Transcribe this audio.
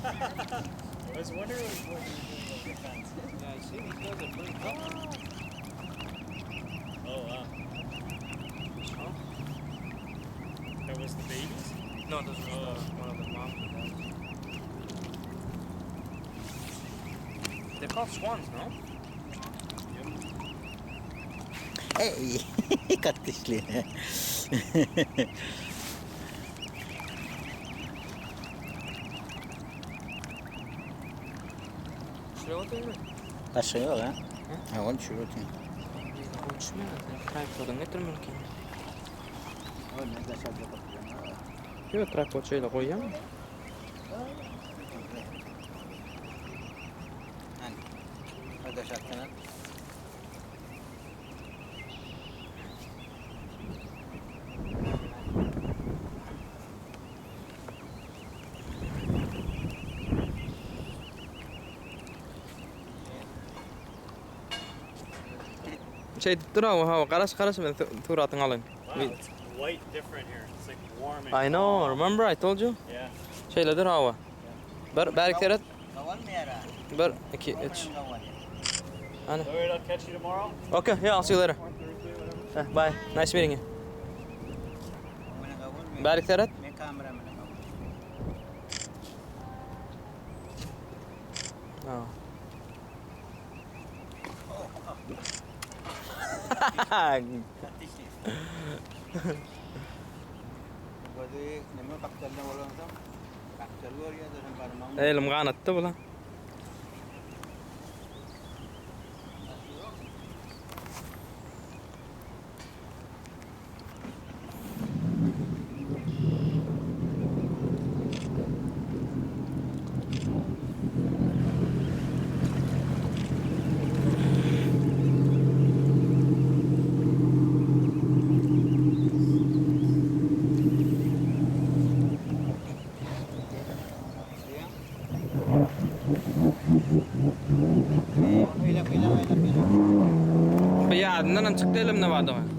I was wondering what you were doing over the fence. Yeah, I see these guys are pretty tough. Oh wow. Huh? That was the babies? No, this was the, one of the moms and dads. They're called swans, no? Ey, kattişli. Şuraya oturayım mı? Başka yok ha? Ha, onu şuraya oturayım. Tripod'un getirmeli ki. Yok tripod şöyle koyayım. Şey dur ama ha karaş karaş ben turatın alın. Wow, it's quite different here. It's like warm and I know, remember I told you? Yeah. Şeýledir hawa. Bir bärik seret. 1 2 3. All right, I'll catch you tomorrow. Okay, yeah, I'll see you later. Or Thursday, whatever. Eh, Bye. Nice meeting you. Bärik seret. Oh. Elim ganatdy bula. Ýadyndan hem çykdy elimde bardy.